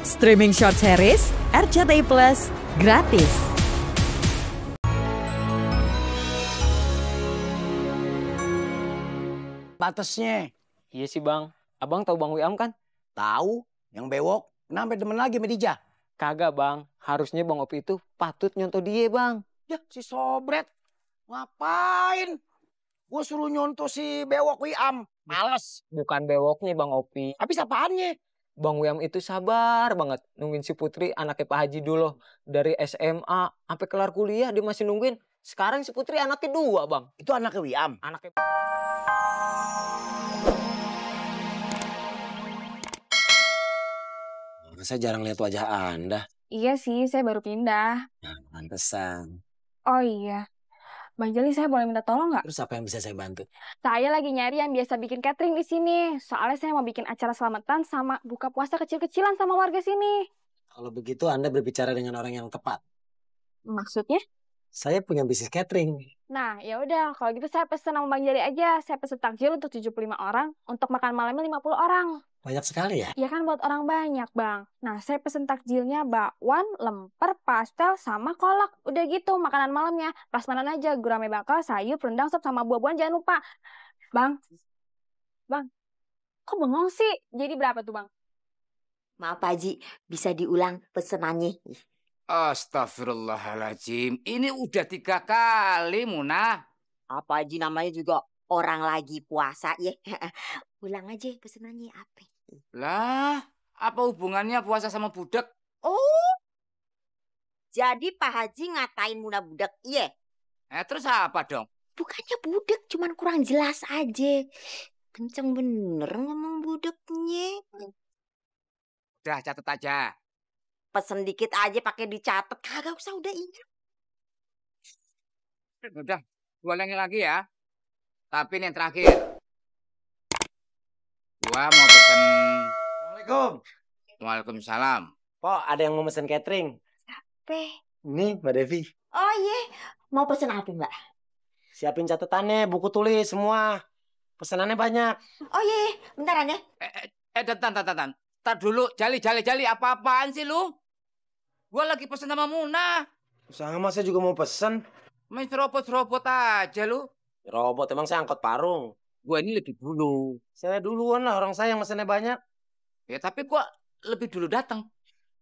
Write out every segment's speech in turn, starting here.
Streaming short series RCTI Plus gratis. Batasnya. Iya sih bang. Abang tahu Bang Wiam kan? Tahu, yang bewok. Kenapa demen lagi sama Dija? Kagak bang. Harusnya Bang Opi itu patut nyontoh dia bang. Ya si sobret. Ngapain? Gue suruh nyontoh si bewok Wiam. Males. Bukan bewoknya Bang Opi. Habis apaannya? Bang Wiam itu sabar banget nungguin si Putri anaknya Pak Haji dulu. Dari SMA sampai kelar kuliah dia masih nungguin. Sekarang si Putri anaknya 2 bang. Itu anaknya Wiam. Anaknya... Saya jarang lihat wajah Anda. Iya sih, saya baru pindah. Nah, pantesan. Oh iya, Bang Jali saya boleh minta tolong nggak? Terus apa yang bisa saya bantu? Saya lagi nyari yang biasa bikin catering di sini. Soalnya saya mau bikin acara selamatan sama buka puasa kecil-kecilan sama warga sini. Kalau begitu Anda berbicara dengan orang yang tepat. Maksudnya? Saya punya bisnis catering. Nah, ya udah. Kalau gitu saya pesen sama Bang Jali aja. Saya pesen takjil untuk 75 orang, untuk makan malamnya 50 orang. Banyak sekali ya? Ya kan buat orang banyak, Bang. Nah, saya pesen takjilnya bakwan, lemper, pastel, sama kolak. Udah gitu, makanan malamnya. Prasmanan aja, gurame bakar, sayur, rendang, sop, sama buah-buahan jangan lupa. Bang, kok bengong sih? Jadi berapa tuh, Bang? Maaf Pak Haji, bisa diulang pesenannya? Astagfirullahaladzim, ini udah 3 kali Munah. Apa Haji namanya juga orang lagi puasa ya. Ulang aja pesenannya apa? Lah, apa hubungannya puasa sama budak? Oh, jadi Pak Haji ngatain Muna budak, iya? Terus apa dong? Bukannya budak, cuman kurang jelas aja. Kenceng bener ngomong budaknya. Udah catat aja. Pesen dikit aja pakai dicatat, kagak usah udah ingat. Udah, ulangin lagi ya. Tapi ini yang terakhir. Gua mau pesen. Assalamualaikum. Waalaikumsalam. Pok, ada yang mau pesen catering? Apa? Ini Mbak Devi. Oh iya, mau pesen apa Mbak? Siapin catatannya, buku tulis semua. Pesanannya banyak. Oh iya, bentaran ya. Tan. Tar dulu, jali, apa-apaan sih lu? Gua lagi pesen sama Muna. Sama saya juga mau pesen. Main serobot aja lu. Robot, emang saya angkot parung. Gua ini lebih dulu. Saya duluan lah, orang saya yang mesennya banyak. Ya tapi gua lebih dulu datang.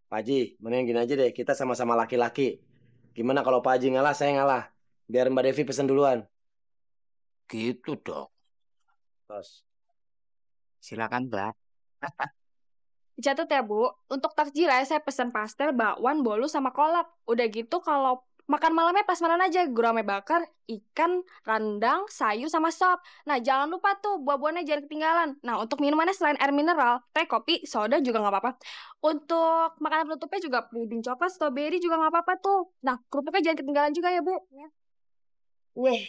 Pak Haji, mending gini aja deh, kita sama-sama laki-laki. Gimana kalau Pak Haji ngalah, saya ngalah. Biar Mbak Devi pesen duluan. Gitu dong. Terus. Silakan, Mbak. Dicatat ya, Bu. Untuk takjil ya, saya pesen pastel, bakwan, bolu, sama kolak. Udah gitu kalau makan malamnya prasmanan aja. Gurame bakar, ikan, rendang, sayur, sama sop. Nah, jangan lupa tuh buah-buahnya jangan ketinggalan. Nah, untuk minumannya selain air mineral, teh, kopi, soda juga nggak apa-apa. Untuk makanan penutupnya juga puding coklat, strawberry juga nggak apa-apa tuh. Nah, kerupuknya jangan ketinggalan juga ya, Bu. Weh,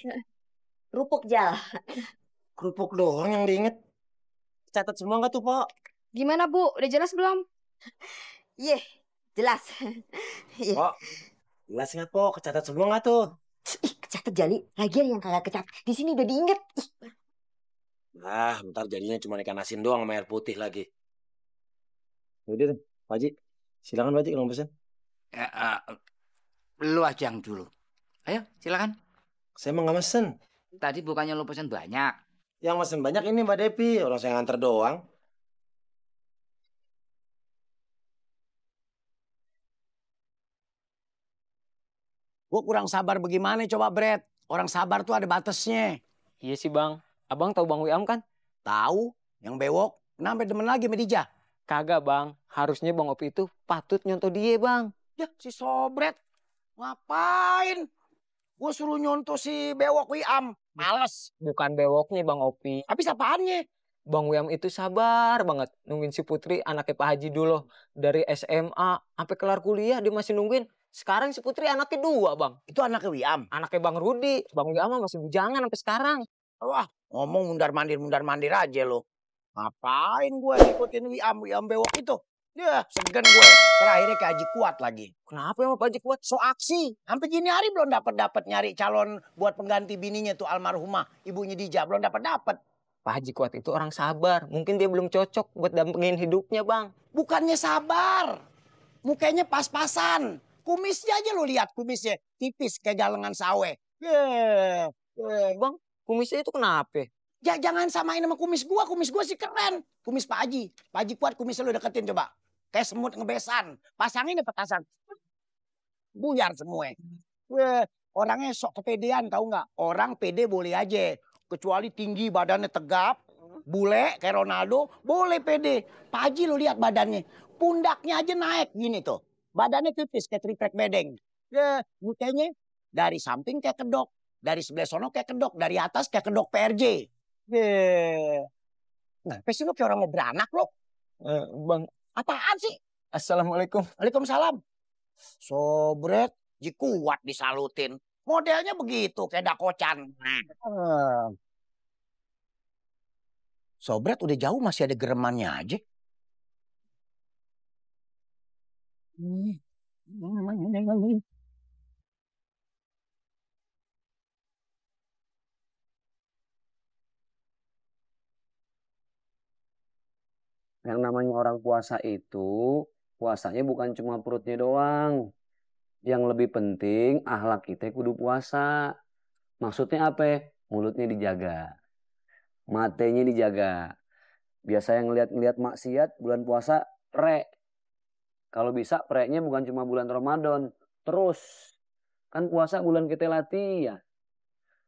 kerupuk Jal. Kerupuk doang yang diinget. Catat semua nggak tuh, Pok? Gimana, Bu? Udah jelas belum? Iya, jelas. Iya. Pok, jelas nggak, Pok? Kecatat semua nggak tuh? Ih, kecatat Jali. Lagian yang kagak kecatat. Di sini udah diinget. Ah, ntar jadinya cuma ikan asin doang sama air putih lagi. Udah deh, Pak Haji. Silakan Pak Haji kalau mau pesen. Lu aja yang dulu. Ayo, silakan. Saya mau nggak mesen. Tadi bukannya lu pesen banyak. Yang mesen banyak ini Mbak Devi. Orang saya nganter doang. Gue kurang sabar bagaimana coba Brad. Orang sabar tuh ada batasnya. Iya sih bang. Abang tahu Bang Wiam kan? Tahu, yang bewok. Kenapa demen lagi sama Dija? Kagak bang. Harusnya Bang Opi itu patut nyontoh dia bang. Ya si sobret. Ngapain? Gue suruh nyontoh si bewok Wiam. Males. Bukan bewoknya Bang Opi. Habis apaannya? Bang Wiam itu sabar banget nungguin si Putri anaknya Pak Haji dulu. Dari SMA sampai kelar kuliah dia masih nungguin. Sekarang si Putri anaknya 2 bang. Itu anaknya Wiam. Anaknya Bang Rudi. Bang Wiam masih bujangan sampai sekarang. Wah, ngomong mundar-mandir aja lo. Ngapain gue ikutin Wiam bewok itu? Ya, segan gue. Terakhirnya ke Haji Kuat lagi. Kenapa emang Pak Haji Kuat? So aksi. Sampai gini hari belum dapat nyari calon buat pengganti bininya tuh almarhumah ibunya Dija. Belum dapat. Pak Haji Kuat itu orang sabar. Mungkin dia belum cocok buat dampingin hidupnya, Bang. Bukannya sabar. Mukanya pas-pasan. Kumisnya aja lo lihat, kumisnya tipis kayak galengan sawe. Bang, kumisnya itu kenapa? Ya jangan samain sama kumis gua sih keren. Kumis Pak Haji. Pak Haji Kuat kumisnya lo deketin coba. Kayak semut ngebesan. Pasangin deh petasan. Buyar semua. Orangnya sok kepedean tahu nggak? Orang pede boleh aja. Kecuali tinggi badannya tegap. Bule kayak Ronaldo. Boleh pede. Pak Haji lo lihat badannya. Pundaknya aja naik gini tuh. Badannya tipis kayak triplek bedeng. Mukanya dari samping kayak kedok. Dari sebelah sono kayak kedok. Dari atas kayak kedok PRJ. Nah, pasti lo kayak orang mau beranak lo. Bang, Apaan sih? Assalamualaikum. Waalaikumsalam. Sobret, Ji Kuat disalutin. Modelnya begitu, kayak dakocan. Sobret udah jauh masih ada geremannya aja. Yang namanya orang puasa itu, puasanya bukan cuma perutnya doang. Yang lebih penting, akhlak kita kudu puasa. Maksudnya apa? Mulutnya dijaga. Matenya dijaga. Biasa yang ngeliat-ngeliat maksiat, bulan puasa, pre. Kalau bisa, pre-nya bukan cuma bulan Ramadan. Terus. Kan puasa bulan kita latihan.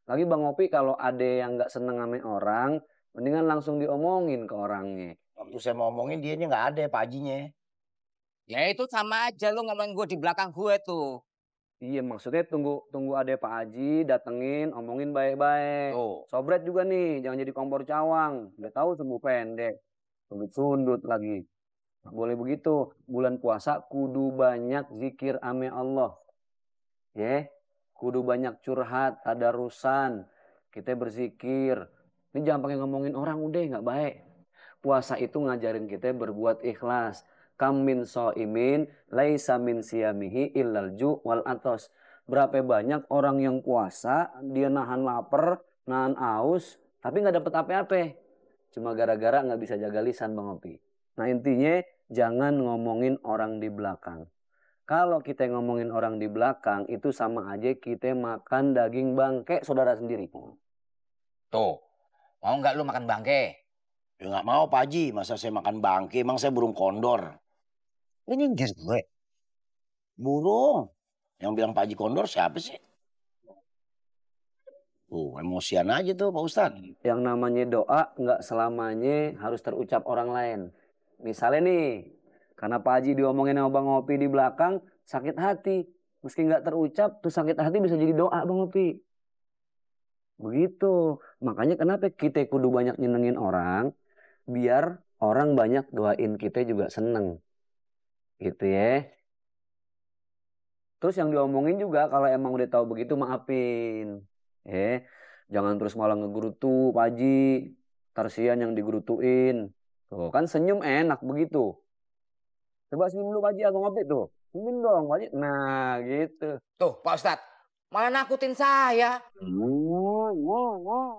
Lagi Bang Opi, kalau ada yang gak seneng sama orang, mendingan langsung diomongin ke orangnya. Waktu saya mau ngomongin dianya nggak ada Pak Hajinya. Ya itu sama aja lu ngomongin gue di belakang gue tuh. Iya maksudnya tunggu ada Pak Haji datengin omongin baik-baik. Oh. Sobret juga nih jangan jadi kompor cawang. Udah tahu sembuh pendek. Sundut lagi. Nggak boleh begitu. Bulan puasa kudu banyak zikir ame Allah. Ya. Kudu banyak curhat, tadarusan. Kita berzikir. Ini jangan pakai ngomongin orang udah nggak baik. Puasa itu ngajarin kita berbuat ikhlas. Kam min so'imin laisa min siyamihi illal ju' wal atos. Berapa banyak orang yang puasa, dia nahan lapar, nahan aus, tapi nggak dapet apa-apa. Cuma gara-gara nggak bisa jaga lisan Bang Opi. Nah intinya jangan ngomongin orang di belakang. Kalau kita ngomongin orang di belakang itu sama aja kita makan daging bangke saudara sendiri. Tuh, mau nggak lu makan bangke? Ya nggak mau Pak Haji, masa saya makan bangke, emang saya burung kondor. Ini nyindir gue. Burung. Yang bilang Pak Haji kondor siapa sih? Emosian aja tuh Pak Ustadz. Yang namanya doa nggak selamanya harus terucap orang lain. Misalnya nih, karena Pak Haji diomongin sama Bang Opi di belakang, sakit hati. Meski nggak terucap, tuh sakit hati bisa jadi doa Bang Opi. Begitu. Makanya kenapa kita kudu banyak nyenengin orang, biar orang banyak doain kita juga seneng. Gitu ya. Terus yang diomongin juga kalau emang udah tahu begitu maafin. Jangan terus malah ngegerutu Pak Haji. Tarsian yang digerutuin. Tuh kan senyum enak begitu. Coba senyum dulu Pak Haji, Abang Opi tuh. Senyum dong Pak Haji. Nah gitu. Tuh Pak Ustadz, malah nakutin saya.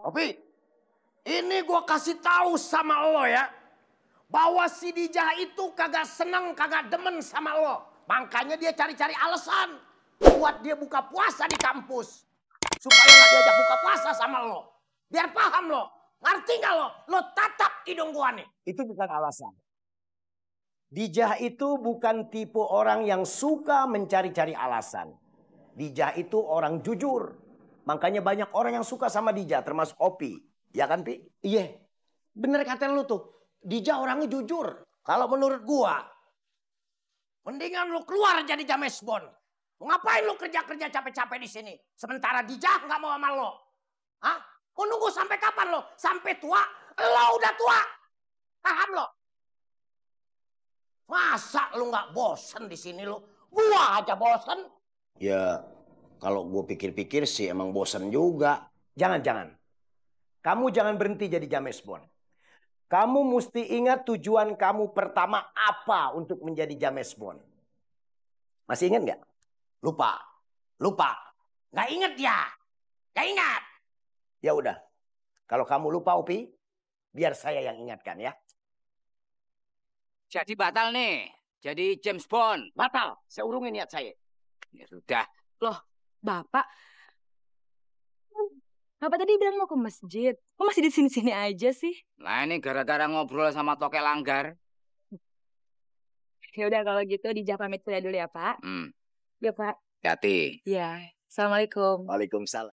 Opi, ini gue kasih tahu sama lo ya. Bahwa si Dijah itu kagak seneng, kagak demen sama lo. Makanya dia cari-cari alasan buat dia buka puasa di kampus. Supaya gak diajak buka puasa sama lo. Biar paham lo. Ngerti gak lo? Lo tatap hidung gua nih. Itu bukan alasan. Dijah itu bukan tipe orang yang suka mencari-cari alasan. Dijah itu orang jujur. Makanya banyak orang yang suka sama Dijah, termasuk Opi. Ya kan Pi? Iya. Bener kata lu tuh. Dijah orangnya jujur. Kalau menurut gua, mendingan lu keluar jadi jamesbon. Ngapain lu kerja-kerja capek-capek di sini? Sementara Dijah nggak mau sama lo. Hah? Mau nunggu sampai kapan lo? Sampai tua? Lo udah tua. Paham lo? Masa lu nggak bosen di sini lo? Gua aja bosen. Ya, kalau gua pikir-pikir sih emang bosen juga. Jangan. Kamu jangan berhenti jadi jamesbon. Kamu mesti ingat tujuan kamu pertama apa untuk menjadi jamesbon. Masih ingat nggak? Lupa. Nggak ingat ya? Nggak ingat? Ya udah. Kalau kamu lupa Opi, Biar saya yang ingatkan ya. Jadi batal nih. Jadi James Bond. Batal. Saya urungin niat saya. Ya sudah. Bapak tadi bilang mau ke masjid. Kok masih di sini-sini aja sih? Nah ini gara-gara ngobrol sama Toke Langgar. Ya udah kalau gitu Dija pamit kuliah dulu ya, Pak. Ya, Pak. Hati. Ya. Assalamualaikum. Waalaikumsalam.